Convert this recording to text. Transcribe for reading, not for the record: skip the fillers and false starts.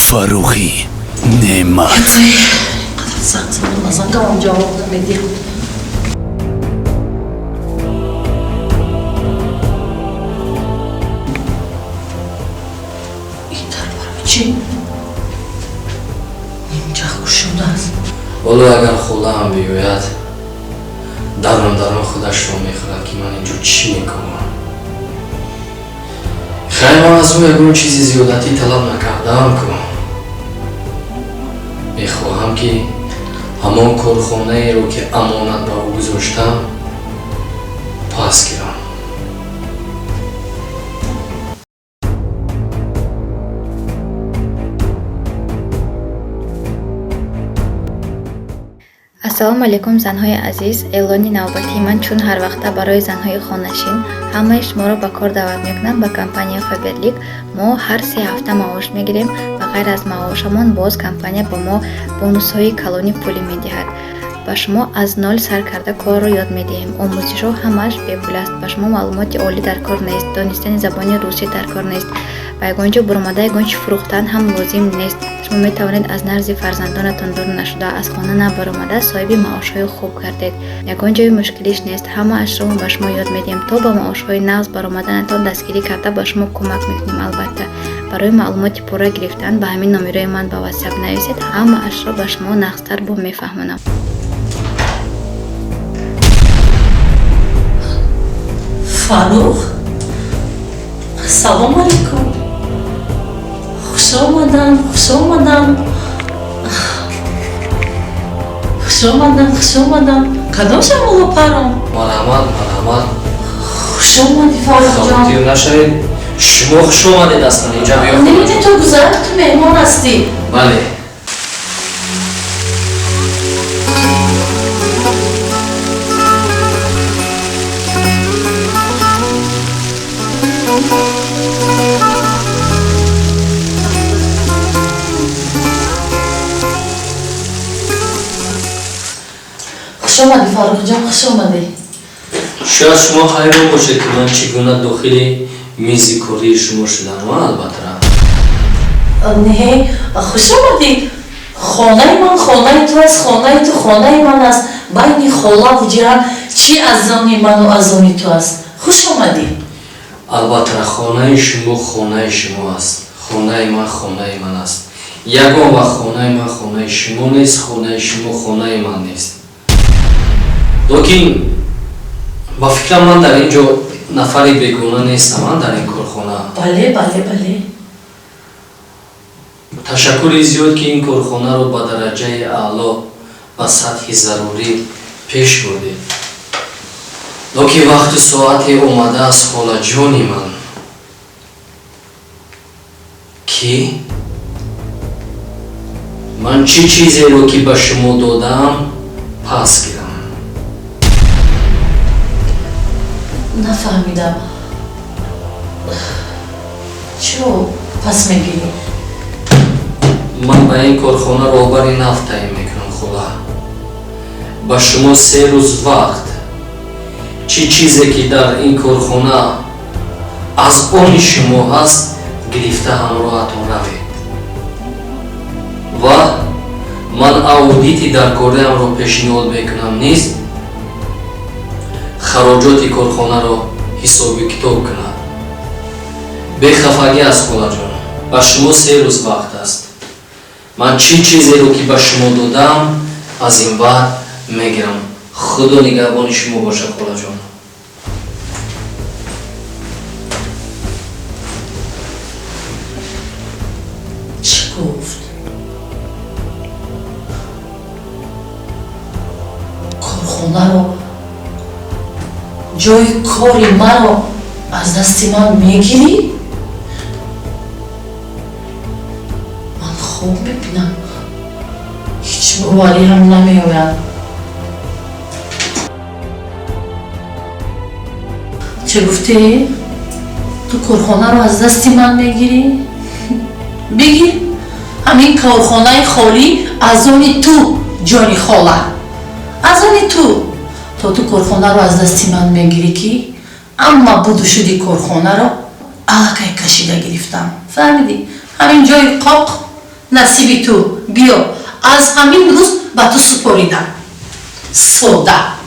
Фаррухӣ Неъмат. Занг задам, ба зангамам ҷавоб намедиҳад. Ин дар барои чӣ нимча кушодааст? Ҳоло агар холаам биёяд, дарун дарун худашро мехӯрад, ки ман инҷо чӣ мекунам. Хайр, ман аз ӯ ягон чизи зиёдатӣ талаб накардаам ку. Мехоҳам, ки ҳамон корхонаеро, ки амонат ба ӯ гузоштам, пас гирам. Ассалому алайкум, занҳои азиз! Эълони навбатии ман чун ҳарвақта барои занҳои хонашин. Ҳамаи шуморо ба кор даъват мекунам ба компания Фаберлик. Мо ҳар 3 ҳафта маош мегирем. Ба ғайр аз маошамон, боз компания ба мо бонусҳои калони пулӣ медиҳад. Ба шумо аз нол сар карда корро ёд медиҳем. Омӯзишҳо ҳамааш бепул аст. Ба шумо маълумоти олӣ дар кор нест, донистани забони русӣ дар кор нест, ба ягон ҷо буромада ягон чи фурӯхтан ҳам лозим нест. Шумо метавонед аз назди фарзандонатон дур нашуда, аз хона набаромада, соҳиби маошҳои хуб гардед. Ягон ҷои мушкилиш нест. Ҳамаашро мо ба шумо ёд медиҳем, то ба маошҳои нағз баромаданатон дастгирӣ карда, ба шумо кӯмак мекунем. Албатта, барои маълумоти пурра гирифтан ба ҳамин номерои ман ба Ватсап нависед. Ҳамаашро ба шумо нағзтар бо мефаҳмонам. Фаррух, салому алайкум! Хуш омадан, хуш омадан, хуш омадан, хуш омадан! Кадом шамоло парон? Марҳамат, марҳамат. Хуш омадӣ, Фаррухҷон. Хавотир нашавед, шумо хуш омадед. Аслан инҷа биё. Немите, ту гузар, ту меҳмон ҳастӣ. Бале. Хуш омадӣ, Фаррухҷон, хуш омадӣ. Шояд шумо ҳайрон бошед, ки ман чӣ гуна дохили мизи кории шумо шудам, албатта. Не, хуш омадӣ. Хонаи ман хонаи ту аст, хонаи ту хонаи ман аст. Байни холаву ҷиран чӣ аз они ману аз они ту аст? Хуш омадӣ. Албатта, хонаи шумо хонаи шумо аст, хонаи ман хонаи ман аст. Ягон вақт хонаи ман хонаи шумо нест, хонаи шумо хонаи ман нест. Лекин ба фикрам, ман дар ин ҷо нафари бегона нестам, ман дар ин корхона. Бале. Ташаккури зиёд, ки ин корхонаро ба дараҷаи аъло, ба сатҳи зарурӣ пеш бурдед. Лекин вақту соате омадааст, холаҷони ман, ки ман чӣ чизеро, ки ба шумо додаам, пас гирам. Нафаҳмидам, чиро пас мегирӣ? Ман ба ин корхона роҳбари нав таъин мекунам, хола. Ба шумо 3 рӯз вақт. Чӣ чизе, ки дар ин корхона аз они шумо ҳаст, гирифта ҳамроҳатон равед ва ман аудити даркориамро пешниҳод мекунам, низ хароҷоти корхонаро ҳисобу китоб кунад. Бехафагӣ аст, холаҷон, ба шумо 3 рӯз вақт аст. Ман чӣ чизеро, ки ба шумо додам, аз ин баъд мегирам. Худо нигаҳбони шумо бошад, холаҷон. Чӣ гуфт? Корхонаро, ҷои кори маро аз дасти ман мегирӣ? Ман хоб мебинам? Ҳеҷ боварӣ ҳам намеояд. Чӣ гуфтӣ? Ту корхонаро аз дасти ман мегирӣ? Бигир ҳамин корхонаи холӣ. Аз они ту, ҷони хола, аз они ту. То ту корхонаро аз дасти ман мегирӣ, ки амма буду шуди корхонаро аллакай кашида гирифтам, фаҳмидӣ? Ҳамин ҷои қоқ. Насиби ту. Биё, аз ҳамин рӯз ба ту супоридам. Сода.